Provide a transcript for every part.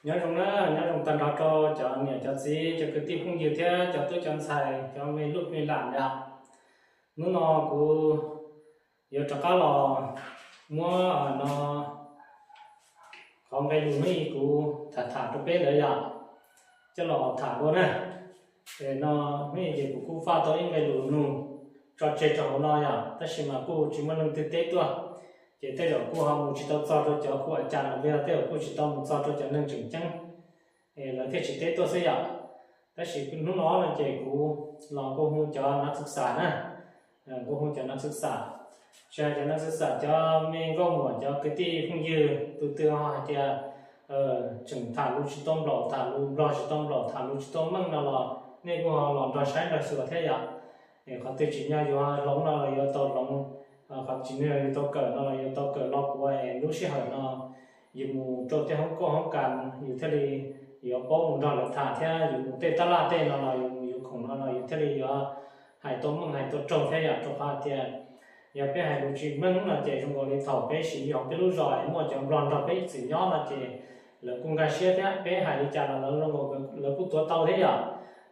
Nyob zoo na, nyob zoo tag nrho rau cov niam cov txiv, cov kwv tij phooj ywg thiab cov tub cov ntxhais, cov me lub me lam yom. Hnub no kuv yuav rov qab los muab no qhov nqe lus hnub i kuv tham tham rau peb lawm yom, coj los tham dua na. Es no hnub i ces kuv kuj faj tau ib nqe lus nug tso tseg rau hauv no yom, tab sis mas kuj tsis muaj leej twg teb tuaj, ces tej zaum kuj ho mus tsis tau txog rau cov khu a cas los yog tej zaum kuj tsis tau mus txog rau cov neeg tseem ceeb, lawv thiaj tsis teb tuaj xwb yom. Tab sis hnub no no ces kuv los kuj hu cov nav xwm xam na, kuj hu cov nav xwm xam, tsis hais cov nav xwm xam, cov me nkauj muam, cov kwv tij phooj ywg tus twg ho hais tias tseem tham lus tsis tau nplaum, tham lus nplog tsis tau nplaum, tham lus tsis tau meej no los nej kuj ho los nrog saib nrog xyuas thiab yom. Es qhov twg tsim nyog yuav hloov no los yuav tau hloov, qhov tsim nyog yuav tau kawm no los yuav tau kawm los kuv es lub sij hawm no yus mus rau tej hoob koj hoob kas yus thiaj li yuav paub mus nrog lawv tham thiab yus mus tej tab laj tej no los yus mus yuav khoom no los yus thiaj li yuav hais tau meej hais tau raug thiab yom, rau qhov tias yog peb hais lus tsis meej no ces zoo nkaus li thaum peb siv hauv peb lub zos es muaj cov nplog nrog peb ib txwm nyob no ces lawv kuj nkag siab thiab peb hais li cas los lawv zoo nkaus lawv kuj tuav tau thiab yom.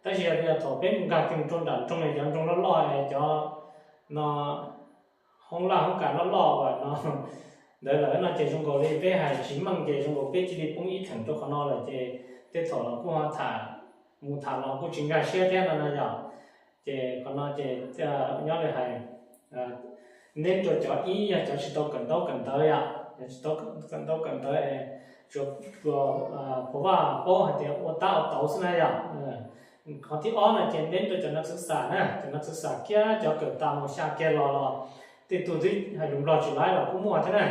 Tab sis yog tias thaum peb mus nkag kiag rau nram nroog es cov nroog loj loj es cov no hoob laj hoob kas loj loj uas no ntawd lawm no ces zoo nkaus li peb hais tsis meej ces zoo nkaus peb cia li poob ib theem rau qhov no lawm ces tej thaum los kuj ho tham, mus tham los kuj tsis nkag siab thiab no no yom. Ces qhov no ces nyob li hais neb rau cov ib yog cov tsis tau kawm ntaub kawm ntawv yom, cov tsis tau kawm ntaub kawm ntawv es tsuas, tsuas pov vaj paub hais tias ua tab ua tauv xwb na yom. Qhov thib ob no ces neb rau cov nav xwm xam na, cov nav xwm xam kiag cov kawm tas mus xya kiag los los tej tug twb hais lus nplog tsis laib los kuj muaj thiab na.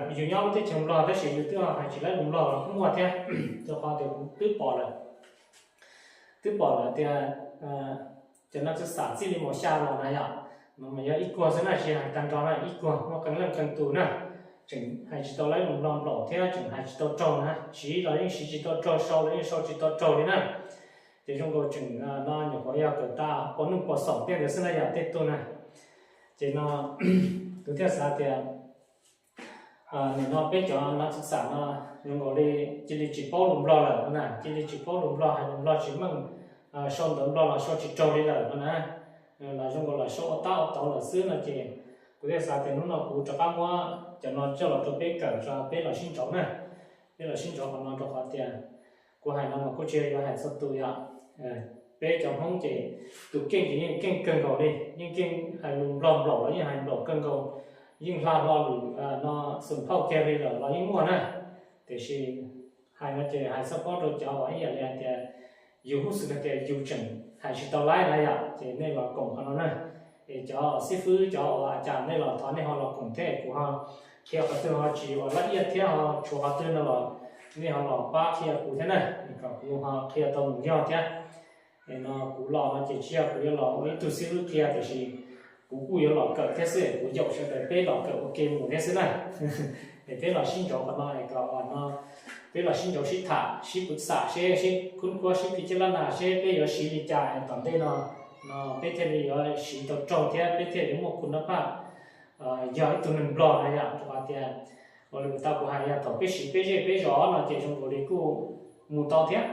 Yus nyob lub teb chaws nplog tab sis yus twb hais tsis laib lus nplog los kuj muaj thiab, rau qhov tias kuv twb pom lawm, twb pom lawm tias cov nav xwm xam txij li mus xya los na yom, no mas yog ib kuag xwb na, tsis hais tag nrho na, ib kuag muaj qee leej qee tus na, tseem hais tsis tau laib lus nplog nplaum thiab tseem hais tsis tau raug na, siv los yeej siv tsis tau raug, sau los yeej sau tsis tau raug li na. Ces zoo nkaus tseem no nyuam qhuav yog kawm tas pos nuj pos xoom tej ntawd xwb na yom tej tug na. Ces no kuv thiaj xav tias nim no peb cov nav xwm xam no zoo nkaus li cia li tsis paub lus nplog lawm no na, cia li tsis paub lus nplog, hais lus nplog tsis meej, sau ntawv nplog los sau tsis raug li lawm no na, los zoo nkaus los sau ua tab ua tauv lawm xwb no ces kuv thiaj xav tias hnub no kuv rov qab muab cov no coj los rau peb kawm, peb los sib ntsauv na, peb los sib ntsauv qhov no rau qhov tias kuv hais no mas kuj tsis yog yuav hais txhua tus yom. Peb cov Hmoob ces tus keej ces yeej keej kawg nkaus li, yeej keej hais lus nplog nplaum los yeej hais nplaum kawg nkaus, yeej hla hlo lus no xum phauj kiag li lawm los yeej muaj na. Tiam sis hais no ces hais xab phob rau cov uas ib yam li hais tias yus hub xwm hais tias yus tseem hais tsis tau laib na yom, ces nej los koom qhov no na. Es cov xib fwb cov uas cas nej los thov nej ho los koom thiab, kuv ho qhia qhov twg ho tsis ua laj iaj thiab ho tshuav qhov twg no los nej ho los pab qhia kuv thiab na, kom kuv ho qhia tau mus yog thiab. Es no kuv los no ces tsis yog kuv yuav los ua ib tug xib fwb qhia, tiam sis kuv kuj yuav los kawm thiab xwb, kuv yaum sawv daws peb los kawm ua ke mus thiab xwb na. Es peb los sib ntsauv qhov no es kom no peb los sib ntsauv sib tham sib pwv xam seb sib khub khuab sib phi ceb lab nas seb peb yuav siv li cas es tom ntej no, no peb thiaj li yuav siv tau raug thiab peb thiaj yuav muaj khun nab phaj yog ib tug neeg nplog na yom, rau qhov tias ua li kuv tau kuv hais yog thaum peb siv peb zej peb zos no ces zoo nkaus li kuj mus tau thiab.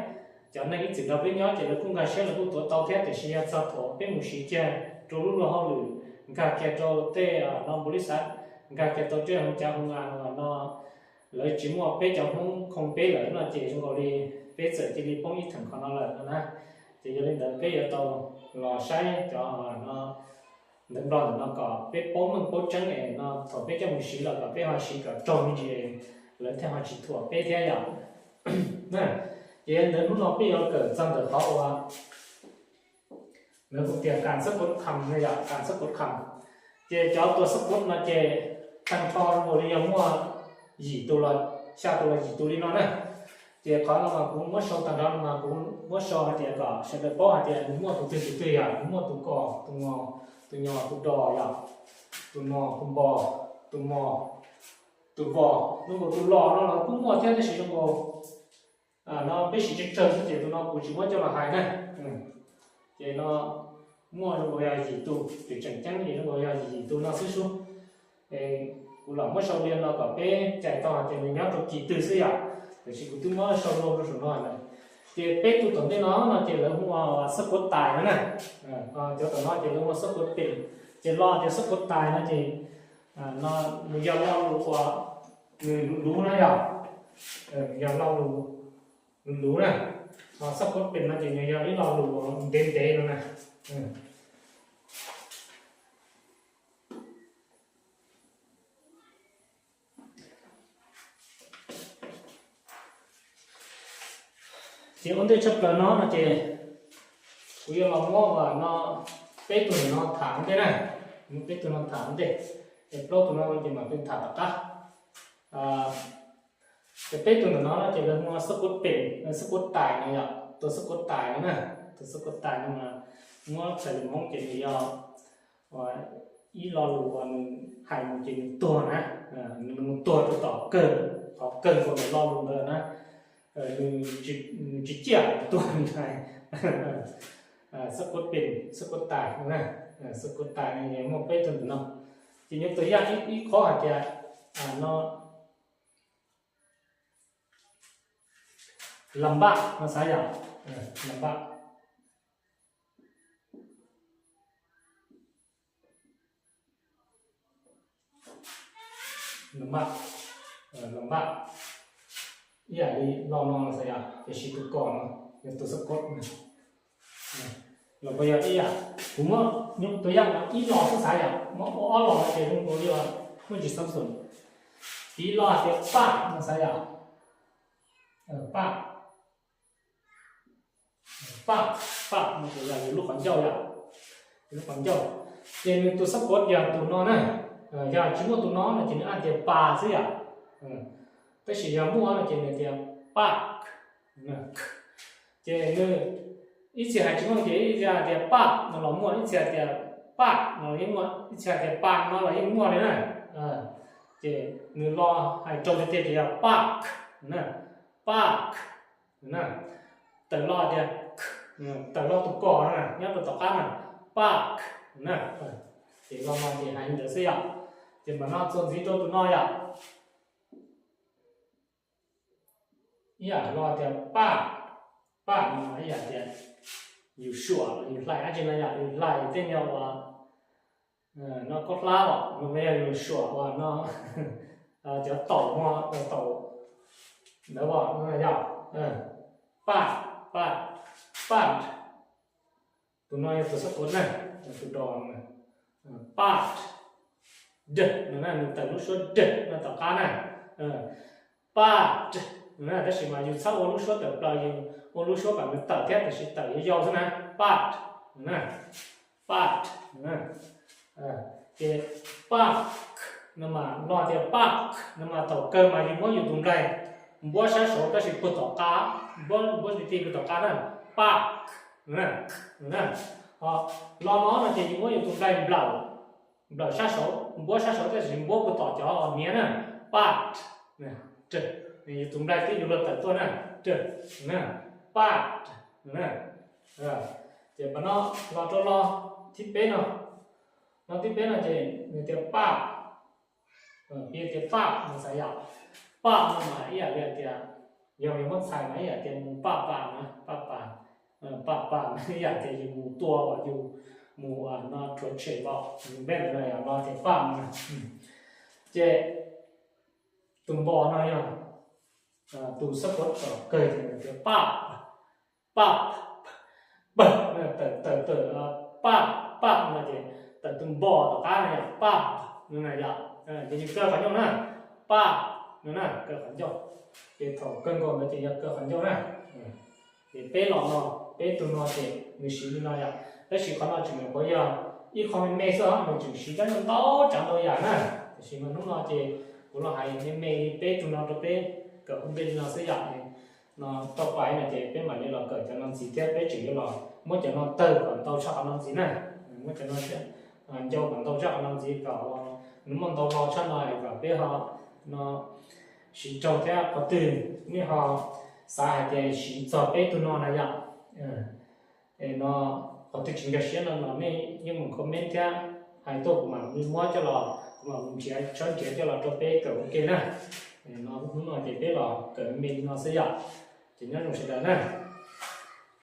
Cov neeg ib txwm nrog peb nyob ces lawv kuj nkag siab lawv kuj tuav tau thiab, tiam sis yog txog thaum peb mus siv kiag rau lub luag hauj lwm, nkag kiag rau tej no npaum li xav, nkag kiag tau tej hoo cav hoo nga no, lawv tsis muaj peb cov Hmoob khoo peb lawm no ces zoo nkaus li peb txawm cia li poob ib theem qhov no lawm no na. Ces yog li ntawd peb yuav tau los saib cov no ntawv nplog ntawm no kom peb paub meej paub tseeb es no thaum peb coj mus siv los kom peb ho siv kom raug me ntsis, lawv thiaj ho tsis thuam peb thiab yom. Ces ntawd hnub no peb yuav kawm txog ntawm qhov uas lawv hu tias kas xab pov kham no yom, kas xab pov kham. Ces cov tua xab pov no ces tag nrho zoo nkaus li yog muaj yim tus los xya tus los yim tus li no na. Ces qhov no mas kuv muab sau tag nrho no mas kuv muab sau hais tias kom sawv daws paub hais tias nws muaj tus twg tus twg yom, nws muaj tus kos, tus ngos, tus nyos, tus dos yom, tus nos, tus npos, tus mos, tus vos, zoo nkaus tus los no los kuj muaj thiab tab sis zoo nkaus no peb siv tsawg tsawg xwb ces tus no kuv tsis muab coj los hais na. Ces no muaj zoo nkaus yog yim tus, tseem tseem ceeb ces zoo nkaus yog yim tus no xwb sub. Kuv los muab sau li no kom peb cais tau hais tias nws nyob rau kis twg xwb yom. Tiam sis kuv twb muab sau lus rau saum no lawm. Ces peb tug tom ntej no no ces lawv hu ua xab kuav tais no na. Cov tom no ces lawv hu ua xab kuav pem. Ces lo tias xab kuav tais no ces nws yog lo lus uas nws luv luv na yog, yog lo lus luv luv na. Ho xab kuav pem no ces nws yog ib lo lus uas ntev ntev no na. Ces ua ntej tshaj plaws no no ces kuv yuav los muab uas no peb tug no tham ua ntej na, muab peb tug no tham ua ntej, es plaub tug no ces mam li tham tom qab. Ces peb tug ntawm no no ces lawv hu xab kuav pem, xab kuav tais no yom, tus xab kuav tais no na, tus xab kuav tais no mas muab txhais lus Hmoob ces nws yog ib lo lus uas nws hais mus ces nws tuag na, nws mus tuag rau tom kawg, qhov kawg nkaus ntawm lo lus ntawd na, nws tsis ciaj tuag nws hais. Xab kuav pem, xab kuav tais, xab kuav tais no muaj peb tug ntawm no. Ces nyob tus yam ib qho hais tias no las npaj no xav yom, las npaj, las npaj, las npaj, ib yam li lo no xav yom, tiam sis tus kos no yog tus xab kuav los puas yog ib yam. Kuv muab nyob tus yam no ib lo xwb xav yom, muab ua ob lo no ces zoo ua li muaj tsis xab xum. Piv lo hais tias paj no xav yom, paj, paj, paj no ces yog yus lub qhov ncauj yom, yus lub qhov ncauj. Ces nws tus xab kuav yog tus no na, yog tsis muaj tus no no ces nws hais tias pas xwb yom. Tab sis yog muaj no ces nws tias paj. Ces nws ib txhia hais tsis muaj ces ib txhia hais tias paj no los muaj, ib txhia hais tias paj no los yeej muaj, ib txhia hais tias pas no los yeej muaj li na. Ces nws lo hais rau tiag tiag ces yog paj na, paj na. Tawm lo tias, tawm lo tus kos no na nyob rau tom qab na, paj na. Ces lo no ces hais li ntawd xwb yom. Ces mam no txuas ntxiv rau tus no yom. Ib yam lo tias paj, paj no ib yam tias yus suam yus hlais dab tsi no yom, yus hlais tej nyuag uas no khaub hlab los no yog yus suam uas no cov taum no, taum ntawd os no yog paj, paj, paj. Tus no yog tus xab kuav na, tus dos no, paj, d no na, nws tawm lub suab d no tom qab na. Paj no na, tab sis mas yus txhob ua lub suab tawm plaws, yus ua lub suab kom nws tawm thiab tiam sis tawm yau yau xwb na, paj no na, paj no na. Ces paj no mas lo tias paj no mas thaum kawg mas yus muab yus tus nplaig npuab sab saud tab sis puag tom qab, npuab, npuab ti ti puag tom qab na, paj no na, no na. Ho lo no no ces yus muab yus tus nplaig nplawm, nplawm sab saud, npuab sab saud tab sis npuab puag tom cov hniav na, paj, yus tus nplaig twb yuav luag tawm tuaj na, na, paj, na. Ces pab no los rau lo thib peb no, lo thib peb no ces nws tias paj, piv tias paj no xav yom, paj no mas ib yam li tias yog yus muab txhais mas ib yam tias mus paj pas na, paj pas, paj pas ib yam tias yus mus tua uas yus mus no rhuav tshem los yus npej ntawd no yog lo tias paj no. Ces tus npo no yog tus xab kuav tom kawg ces nws tias paj, paj, paj, tawm, tawm, paj, paj no ces tawm tus npo tom qab no yog paj no na yom. Ces yus kaw qhov ncauj na, paj no na, kaw qhov ncauj. Ces thaum kawg nkaus ntawd ces yog kaw qhov ncauj na. Ces peb los no, peb tug no ces nws siv li no yom. Tab sis qhov no tseem nyuam qhuav yog ib qho me me xwb os, nws tseem siv coj ntau tsav ntau yam na. Tiam sis mas hnub no ces kuv los hais me me li peb tug no rau peb kawm ua ntej li no xwb yom. No tau pais no ces peb mam li los kawm cov no ntxiv thiab peb tseem yuav los muab cov no tawg kom ntau tshaj qhov no ntxiv na. Muab cov no ncau kom ntau tshaj qhov no ntxiv kom nws muaj ntau lo tshaj no es kom peb ho no siv raug thiab. Qhov twg nej ho xav hais tias siv txog peb tug no na yom, no qhov twg tsis nkag siab no los nej yeej mus comment thiab hais tuaj kuv mam li muab coj los, kuv mam mus nrhiav, tshawb nrhiav coj los rau peb kawm ua ke na. Hnub no ces peb los kawm me me li no xwb yom. Ces nyob zoo sawv daws na.